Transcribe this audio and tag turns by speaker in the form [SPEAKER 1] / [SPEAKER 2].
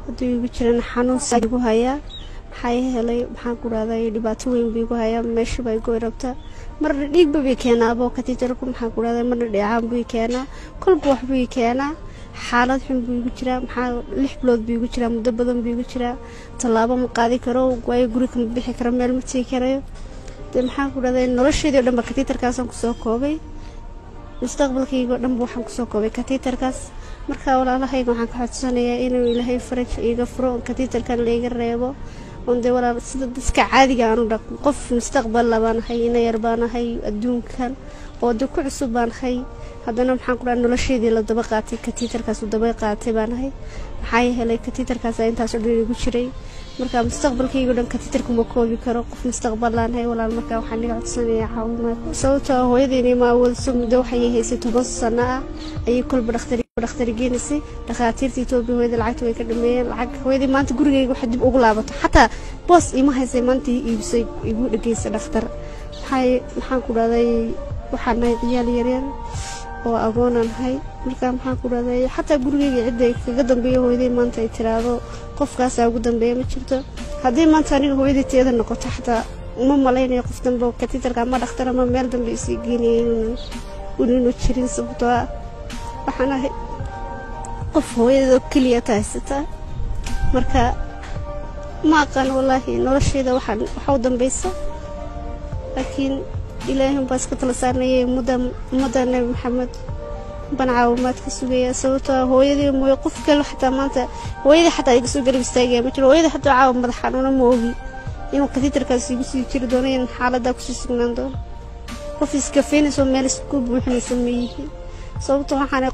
[SPEAKER 1] Hadduu igu jirana xanuun igu hayaa, maxaa helay, maxaan ku rahday, dhibaato weyn buu igu hayaa. Meesha baa igu rabtaa, marna dhiigba bay keenaabo katiitarku, maxaan ku rahday, marna dheecaan buu i keenaa, kolba wax buu i keenaa. Xaalad xun buu igu jiraa. Maxaa 6 bilood buu igu jiraa, muddo badan buu igu jiraa. Tallaabo ma qaadi karo, waayo guri kama bixi karo, meel ma tegi karayo. Dee maxaan ku rahday, nolosheedii o dhan ba katiitarkaasaan kusoo koobay, mustaqbalkayga oo dhanba waxaan kusoo koobay katiitarkaas. Marka walaalahayga waxaan ka codsanayaa inuu Ilaahay faraj iiga furo, katiitarkan laiga reebo, oon dee walaal sida dadka caadiga aanu dhaqmo. Qof mustaqbal labaanahay, ina yar baanahay, adduunkan oo de ku cusub baanahay. Haddana maxaan ku dhaha, nolosheedii la daba qaatay katiitarkaas uu daba qaatay baanahay. Maxaa helay, katiitarkaas intaas oo dhan igu jiray. Marka mustaqbalkayga o dhan katiitarku ma koobi karo, qof mustaqbal laanahay walaal. Marka waxaan iga codsanayaa caawimaad, sababtoo hooyadeyni ma awoodso. Muddo waxay haysay 10 sano ah ayay kolba dhakhtar geenaysay. Dhakhaatiirta Etoobiya hooyada lacagta way ka dhameeyeen lacag. Hooyadii maanta gurigayga waxa dib ugu laabato, xataa boos ima haysay maanta ii iibsay igu dhegeysa dhakhtar. Maxaan ku dhahday, waxaan nahay ciyaal yaryar oo agoonaan ahay. Marka maxaan ku dhahday, xataa gurigayga cidday kaga dambeeya hooyaday maanta ay tiraahdo qofkaasaa ugu dambeeya ma jirto. Haddii maanta aniga hooyadii teeda noqoto, xataa uma malaynayo qof dambe oo katiitarka ama dhakhtar ama meel dambe isii geynaya inuunu jirin, sababtoo ah waxaan ahay qof hooyadoo keliya ta haysataa. Marka ma aqaan wallaahi noloshayda waxaan waxa u dambaysa, laakiin Ilaahay unbaa iska tala saarnayay. Ummadda Nebi Maxamed baan caawimaad ka sugaya, sababtoo ah hooyadii mooye qof kale xataa maanta hooyadii xataa iga soo garab istaagaya ma jiro. Hooyadii xataa caawa madax xanuuna ma ogi inuu katiitarkaas igu sii jiri doono, in xaaladdaa kusii sugnaan doono. Qof iskafeynayso meel isku buuxinaysa ma yihi, sababtoo waxaan